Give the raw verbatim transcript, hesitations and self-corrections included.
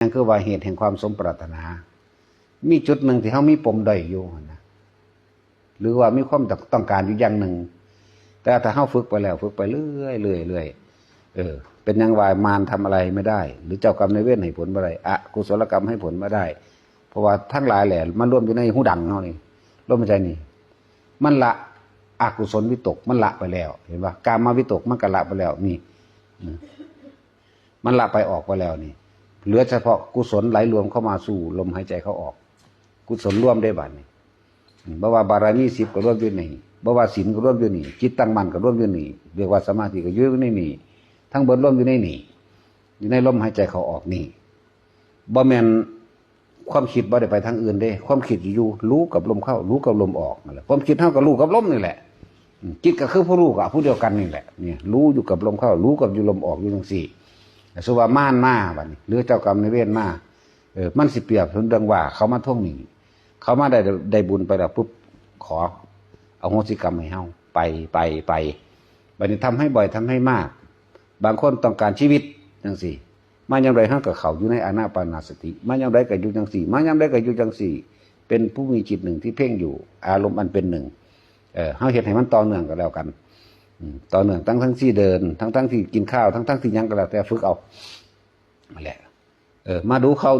นั่นคือว่าเหตุแห่งความสมปรารถนา มีจุดหนึ่งที่เฮามีปมด้อยอยู่หั่นนะ หรือว่ามีความต้องการอยู่อย่างหนึ่ง แต่ถ้าเฮาฝึกไปแล้ว ฝึกไปเรื่อยๆเรื่อยๆ เออ เป็นหยังว่ามารทำอะไรไม่ได้ หรือเจ้ากรรมนายเวรให้ผลบ่ได้ อกุศลกรรมให้ผลบ่ได้ เพราะว่าทั้งหลายแหละ มันรวมอยู่ในหูดังเฮานี่ ลมหายใจนี่ มันละอกุศลวิตก มันละไปแล้ว เห็นปะ กามวิตกมันก็ละไปแล้วนี่ อืม มันละไปออกไปแล้วนี่ เหลือเฉพาะกุศลไหลรวมเข้ามาสู่ลมหายใจเข้าออก กุศลรวมได้บัดนี้ อืม บ่ว่าบารมีสิบก็รวมอยู่นี่ บ่ว่าศีลก็รวมอยู่นี่ จิตตั้งมั่นก็รวมอยู่นี่ เรียกว่าสมาธิก็อยู่ในนี่ ทั้งเบิดรวมอยู่ในนี่ อยู่ในลมหายใจเข้าออกนี่ บ่แม่น ความคิดบ่ได้ไปทางอื่นเด้ ความคิดอยู่รู้กับลมเข้า รู้กับลมออกนั่นแหละ ความคิดเฮาก็รู้กับลมนี่แหละ อืม จิตก็คือผู้รู้กับผู้เดียวกันนี่แหละ เนี่ย รู้อยู่กับลมเข้า รู้กับอยู่ลมออกอยู่จังซี่ แต่สมมุติว่ามารมาบัดนี้ หรือเจ้ากรรมนายเวรมา เออ มันสิเปรียบเหมือนดังว่าเขามาทวงหนี้ เขามาได้ ได้บุญไปแล้วปุ๊บ ขออโหสิกรรมให้เฮา ไป ไป ไป บัดนี้ทำให้บ่อย ทำให้มาก บางคนต้องการชีวิตจังซี่ มายามใดเฮาก็เข้าอยู่ในอานาปานสติ มายามใดก็อยู่จังซี่ มายามใดก็อยู่จังซี่ เป็นผู้มีจิตหนึ่งที่เพ่งอยู่ อารมณ์อันเป็นหนึ่ง เออ เฮาเฮ็ดให้มันต่อเนื่องก็แล้วกัน อืม ต่อเนื่องทั้งทั้งที่เดิน ทั้งทั้งที่กินข้าว ทั้งทั้งที่หยังก็แล้วแต่ ฝึกเอา นั่นแหละ เออ มาดูเข้า